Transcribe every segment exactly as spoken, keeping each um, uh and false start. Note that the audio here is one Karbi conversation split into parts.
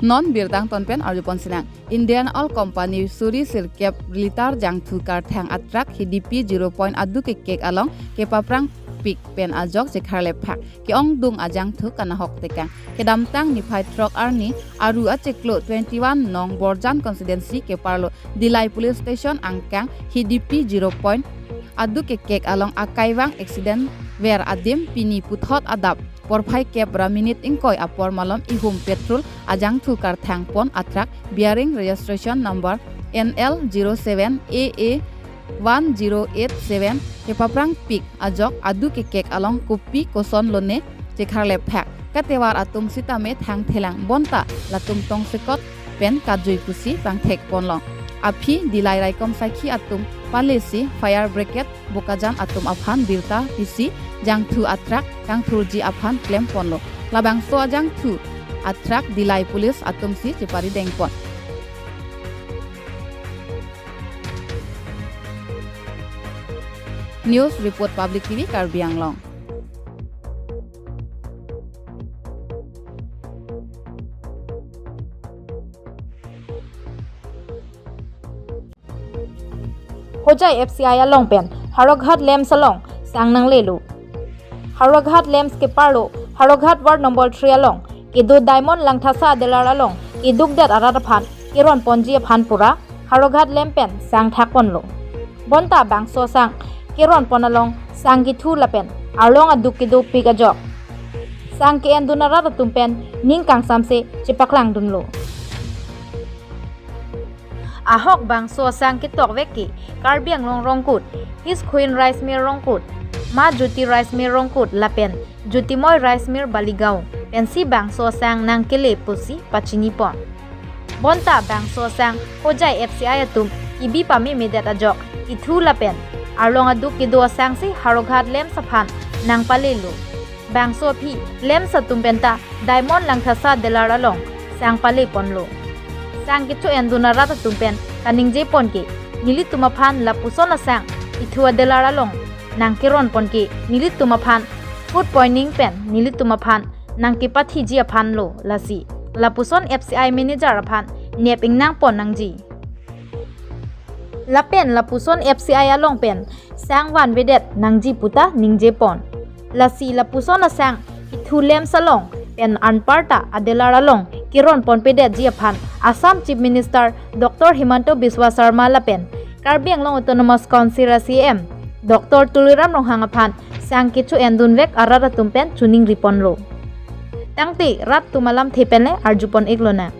Non birta angton pen arjupon sinang. Indian Oil Company suri sirkep litar jangthu karthang atruck Hidipi zero point adu kekek along kepaprang pik pen ajok chekharlep phak. Ke-ongdung ajangthu kanahok tekang. Kedamtang niphai throk arni aru achiklo twenty-one nong Borjan constituency keparlo Dillai Police Station angkang Hidipi zero point adu kekek along akaiwang accident ver adim pini puthot adap porphai kep ra minute ingkoi apor malom ihum petrol ajangthu karthang pon atruck bearing registration number N L zero seven A A one zero eight seven kepaprang pik ajok adu kekek along kopi koson lone chekharlep phak. Katovar atum sitame thangthelang bonta latum tongsekot pen kajui pusi pangthek ponlong. Aphi Dillai raikom sakhi atum palesi fire brigade Bokajan atum aphan birta pisi jangthu atruck kangthurji aphan klem ponlo. Labangso ajangthu atruck Dillai Police atum si cheparideng pon. News report Public T V Karbi Anglong. Hojai F C I along pen Howraghat LAMPS along sang nanglelo. Howraghat LAMPS keparlo Howraghat ward number three along kedo Diamond Langthasa adealer along keduk det arat aphan keron ponji aphan pura Howraghat LAMPS pen sang thak ponlo. Bonta bangso sang keron pon along sang kethu lapen arlong aduk kedo pik ajok sang ke-endun arat atum pen ning kangsamse chepaklang dunlo. Ahok bangso asang ketok vek ke Karbi Anglong Rongkut, His Queen Rice Mill Rongkut, Ma Jyoti Rice Mill Rongkut lapen Jyotimoi Rice Mill Baligaon pensi bangso asang nangkele pusi pachini pon. Bonta bangso asang Hojai F C I atum kebi pamemedet ajok kethu lapen arlong aduk kedo asangsi Howraghat LAMPS aphan nangpalelo. Bangso aphi LAMPS atum penta Diamond Langthasa adealer along sang pale ponlo. Sang kecho-endun arat atum pen kaningje pon ke nelitum aphan lapuson asang kethu adealer along nangkeron pon ke nelitum aphan food poisoning pen nelitum aphan nangkepathiji aphanlo, lasi lapuson F C I manager aphan nep ingnang pon nangji. Lapen lapuson F C I along pen sang vanvedet nangji puta ningje pon. Lasi lapuson asang kethu LAMPS along pen anparta adealer along keron ponpedetji aphan Assam Chief Minister Doctor Himanta Biswa Sarma lapen Karbi Anglong Autonomous Council a C E M Doctor Tuliram Ronghang aphan sang kecho-endun vek arat atum pen choningri ponlo. Tangte rat atum alamthe pen le arju pon-ik lonang.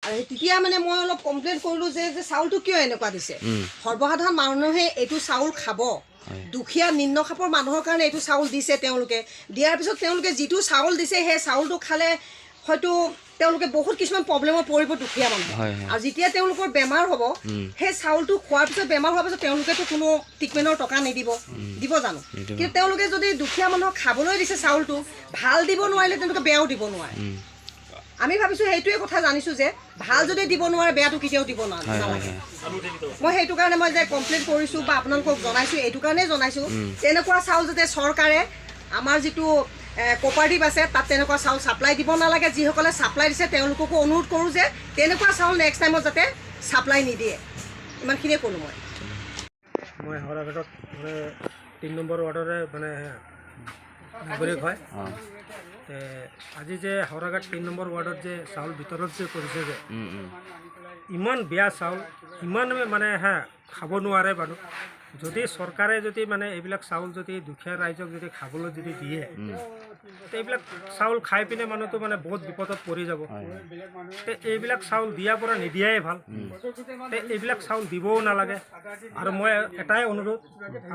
আৰু তেতিয়া মানে মই অলপ কমপ্লেইন কৰিলো যে যে চাউলটো কিয় এনেকুৱা দিছে। উম। সৰ্বসাধাৰণ মানুহে এইটো চাউল খাব, হয়। দুখীয়া নিম্ন খাপৰ মানুহৰ কাৰণে এইটো চাউল দিছে তেওঁলোকে। দিয়াৰ পিছত তেওঁলোকে যিটো চাউল দিছে, সেই চাউলটো খালে হয়তো তেওঁলোকে বহুত কিছুমান প্ৰব্লেমত পৰিব দুখীয়া মানুহ। হয়, হয়। আৰু যেতিয়া তেওঁলোকৰ বেমাৰ হ'ব, উম। সেই চাউলটো খোৱাৰ পিছত, বেমাৰ হোৱাৰ পিছত তেওঁলোকেতো কোনো ট্ৰিটমেণ্টৰ টকা নিদিব, উম। দিব জানো? নিদিব। কিন্তু তেওঁলোকে যদি দুখীয়া মানুহক খাবলৈ দিছে চাউলটো, ভাল দিব নোৱাৰিলে তেওঁলোকে বেয়াও দিব নোৱাৰে। উম। আমি ভাবিছো সেইটোৱে কথা জানিছো যে ভাল যদি দিব নোৱাৰে, বেয়াটো কেতিয়াও দিব না-, হয়, হয়, নালাগে। হয়। মই সেইটো কাৰণে মই যে কমপ্লেইন কৰিছো বা আপোনালোকক জনাইছো, এইটো কাৰণে জনাইছো, উম। তেনেকুৱা চাউল যাতে চৰকাৰে আমাৰ যিটো, এ, কোঅপাৰেটিভ আছে, তাত তেনেকুৱা চাউল ছাপ্লাই দিব নালাগে। যিসকলে ছাপ্লাই দিছে, তেওঁলোককো অনুৰোধ কৰো যে তেনেকুৱা চাউল নেক্সট টাইমত যাতে ছাপ্লাই নিদিয়ে। ইমানখিনিয়ে ক'লো মই। মই হাওৰাঘাটত, মানে, তিনি নম্বৰ ৱাৰ্ডৰে, মানে, নাগৰিক হয়। অ। তে আজি যে হাওৰাঘাট তিনি নম্বৰ ৱাৰ্ডত যে চাউল বিতৰণ যে কৰিছে যে, উম, উম। ইমান বেয়া চাউল, ইমানে, মানে, হা, খাব নোৱাৰে মানুহ। যদি চৰকাৰে যদি, মানে, এইবিলাক চাউল যদি দুখীয়া ৰাইজক যদি খাবলৈ যদি দিয়ে, উম। তে এইবিলাক চাউল খাই পিনে মানুহটো, মানে, বহুত বিপদত পৰি যাব। হয়, হয়। তে এইবিলাক চাউল দিয়াৰ পৰা নিদিয়াই ভাল। উম। তে এইবিলাক চাউল দিবও নালাগে। আৰু মই এটাই অনুৰোধ,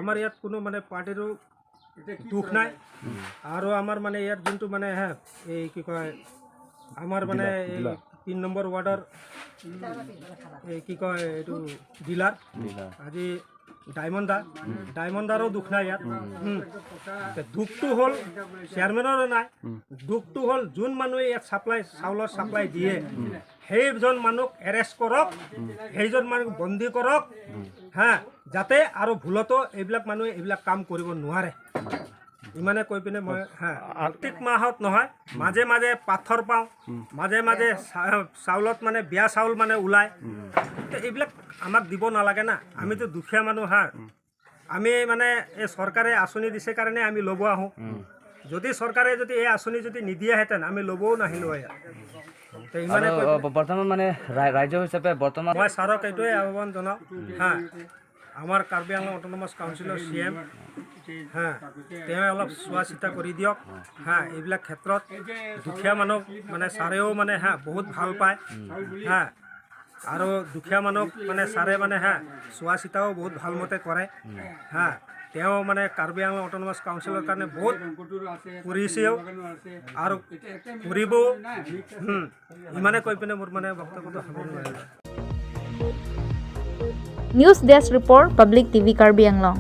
আমাৰ ইয়াত কোনো, মানে, পাৰ্টিৰো দুখ নাই। উম। আৰু আমাৰ, মানে, ইয়াত যোনটো, মানে, হে, এই কি কয়, আমাৰ, মানে, ডিলাৰ, এই ডিলাৰ। তিনি নম্বৰ ৱাৰ্ডৰ, এই কি কয়, এইটো ডিলাৰ। ডিলাৰ। আজি ডায়মণ্ড দা, উম। ডায়মণ্ড দাৰো দুখ নাই ইয়াত। উম। উম। তে দুখটো হ'ল চেয়াৰমেনৰো নাই। উম। দুখটো হ'ল যোন মানুহে ইয়াত ছাপ্লাই, চাউলৰ ছাপ্লাই দিয়ে, উম। সেইজন মানুহক এৰেষ্ট কৰক, সেইজন মানুহক বন্দী কৰক, হা, যাতে আৰু ভুলতো এইবিলাক মানুহে এইবিলাক কাম কৰিব নোৱাৰে। ইমানে কৈ পিনে মই, হা, প্ৰত্যেক মাহত নহয়, মাজে মাজে পাথৰ পাওঁ, মাজে মাজে চা-, চাউলত মানে বেয়া চাউল মানে ওলায়। তো এইবিলাক আমাক দিব নালাগে না, আমিতো দুখীয়া মানুহ, হা। আমি মানে এই চৰকাৰে আঁচনি দিছে কাৰণে আমি ল'ব আহোঁ। যদি চৰকাৰে যদি এই আঁচনি যদি নিদিয়াহেঁতেন, আমি ল'বও নাহিলোঁ হয় ইয়াত। তো ইমানে আৰু, কৈ আহ, ব-, বৰ্তমান মানে ৰাই-, ৰাইজৰ হিচাপে বৰ্তমান মই ছাৰক এইটোৱে আহ্বান জনাওঁ, হা, আমাৰ কাৰ্বি আংলং অট'নমাছ কাউন্সিলৰ চি এম, হা, তেওঁ অলপ চোৱা চিতা কৰি দিয়ক, হা, এইবিলাক ক্ষেত্ৰত দুখীয়া মানুহ মানে ছাৰেও মানে, হা, বহুত ভাল পায়, হা, আৰু দুখীয়া মানুহক মানে ছাৰে মানে, হা, চোৱা চিতাও বহুত ভাল মতে কৰে, হা, তেওঁ মানে কাৰ্বি আংলং অট'নমাছ কাউন্সিলৰ কাৰণে বহুত কৰিছেও আৰু কৰিবও। হুম, ইমানে কৈ পিনে মোৰ মানে বক্তব্যটো সামৰণি মাৰিলোঁ। News Desk Report, Public TV Karbi Anglong.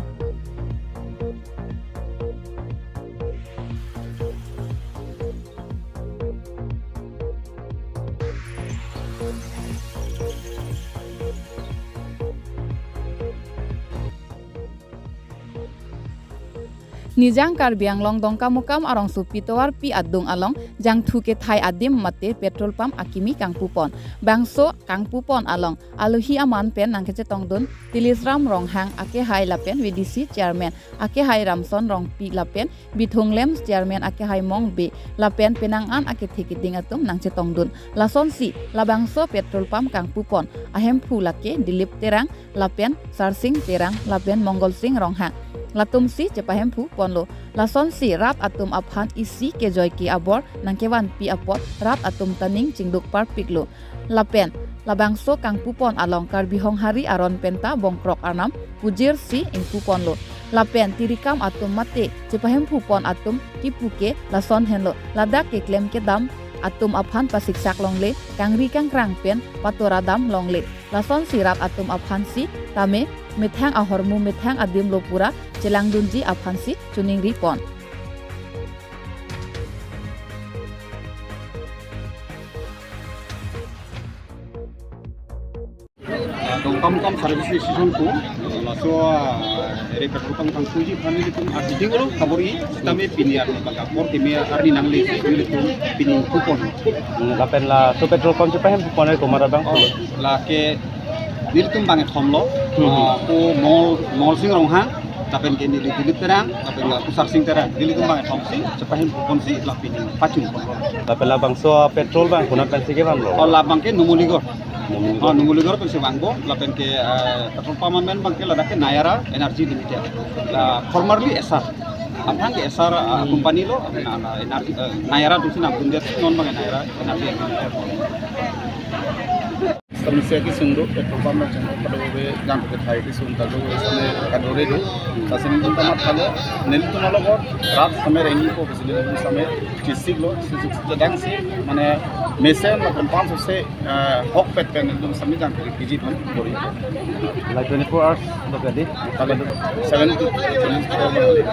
Nijang Karbi Anglong Dongkamukam arongsopi tovarpi adung along jangthu kethai adim mate petrol pump akimi kangpupon. Bangso kangpupon along alohi aman pen nangkechetongdun Tilisram Ronghang akehai lapen V D C chairman akehai Ramson Rongpi lapen Bithung Lems chairman akehai Mong Bey lapen penang an akethe keding atum nangchetongdun. Lasonsi labangso petrol pump kangpupon ahemphu lake Dilip Terang lapen Sarsing Terang lapen Mongol Sing Ronghang. Latumsi chepahemphu ponlo. Lasonsi rat atum aphan isi kejoi ke abor nangkevanpi apot rat atum ta ning chingduk parpiklo. Lapen labangso kangpupon along Karbi Honghari aron penta Bongkrok Arnam pujirsi ingpuponlo. Lapen tirikam atum mate chepahemphupon atum kipu ke lason henlo, ladak keklem kedam atum aphan pasiksak longle, kangri kangkrang pen patora dam longle. Lasonsi rat atum aphansi tame methang ahormu methang adim lo pura chelangdunji aphansi choningripon. Dongkamukam service station ko, laso, ah, ere petrol pump kangpuji aphan nelitum ardi ding olo kabor-i, sitame pini arni bangke apor keme arni nangle si nelitum pini kupon. Hmm, lapen laso petrol pump chepahem kupon ere komat abang? Oh, lake nelitum bang kethom lo, hmm, ah, ko Mol, Mol Sing Ronghang, lapen ke neli Dilip Terang, lapen la ko Sarsing Terang, nelitum bang kethom si, chepahem kupon si, la pini pachun kupon lo. Lapen labangso petrol bang konat pensi kevanlo? Oh, labang ke Numuligor. Numuligor. Oh, Numuligor pensi vangpo, lapen ke, eh, petrol pump amen bang ke ladak ke Nayara Energy Limited. La formerly Essar. Aphrang ke Essar, eh, company lo, na, na, energy, eh, Nayara atumsi namdundet, non bang Nayara Energy Limited. Samsya kesung do, petrol pump nangchenglo, pada bobe jangthu kethai kesung ta do, sene kadore do. Sasini pun tamat kalo, nelitum along rat same rengji ko, sini pun same chisik lo, chisik sedang si, mane mesen, mane pump se, eh, hok pet pen nelitum same jangthu kiji pun bor-i. Like twenty-four hours lo kali? Kali seven to twenty-four hours.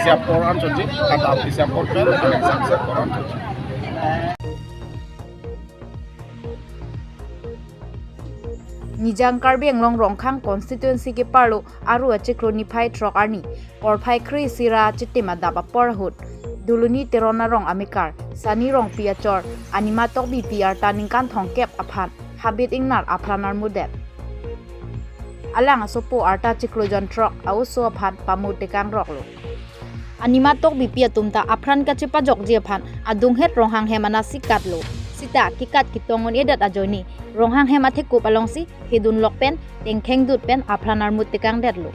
Isi apor an chonji, kata isi apor pen, isi apor an chonji. Nijang Karbi Anglong Rongkhang constituency keparlo Aru achiklo niphai throk arni, porphai kre-isi ra chitim adap apor ahut, Duluni Teron arong amekar, Sani Rongpi achor, Anima Tokbipi arta ningkan thomkep aphan habit ingnar aphran armutdet. Alang asopo arta chiklo jon throk a-oso aphan pamut tekang roklo. Anima Tokbipi atum ta aphran kachepajokji aphan adunghet Ronghang hem anasi katlo. Sita kekat ketong un-edet ajoine Ronghang hem athekup alongsi hedun lok pen tengkheng dut pen aphran armut tekangdetlo.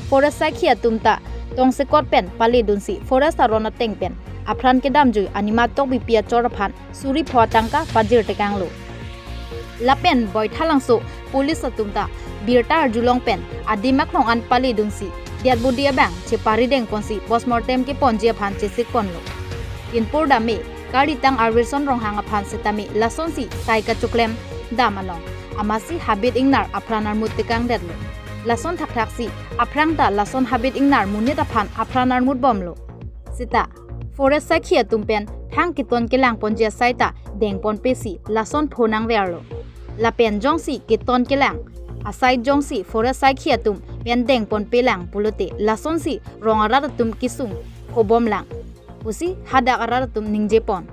Forest saikhi atum ta tongsekot pen paledunsi forest aron ateng pen aphran kedamjui Anima Tokbipi achor aphan suri pho atangka pajir tekanglo. Lapen Boithalangso police atum ta birta arjulong pen adim aklong an paledunsi dead body abang cheparideng ponsi postmortem keponji aphan chesik ponlo. Inpur dame karitang Arwison Ronghang aphan setame lasonsi sai kachoklem dam along amatsi habit ingnar aphran armut tekangdetlo. Lason thakthaksi aphrang ta lason habit ingnar monit aphan aphran armut bomlo. Sita Forest saikhi atum pen thang keton kelang ponji asai ta dengpon pe si lason pho nangverlo. Lapen jongsi keton kelang asai jongsi forest saikhi atum pen dengpon pe lang pulote lasonsi rong arat atum kesung phobom lang pusi hadak arat atum ningjepon.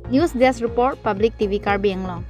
News Desk Report, Public T V Karbi Anglong.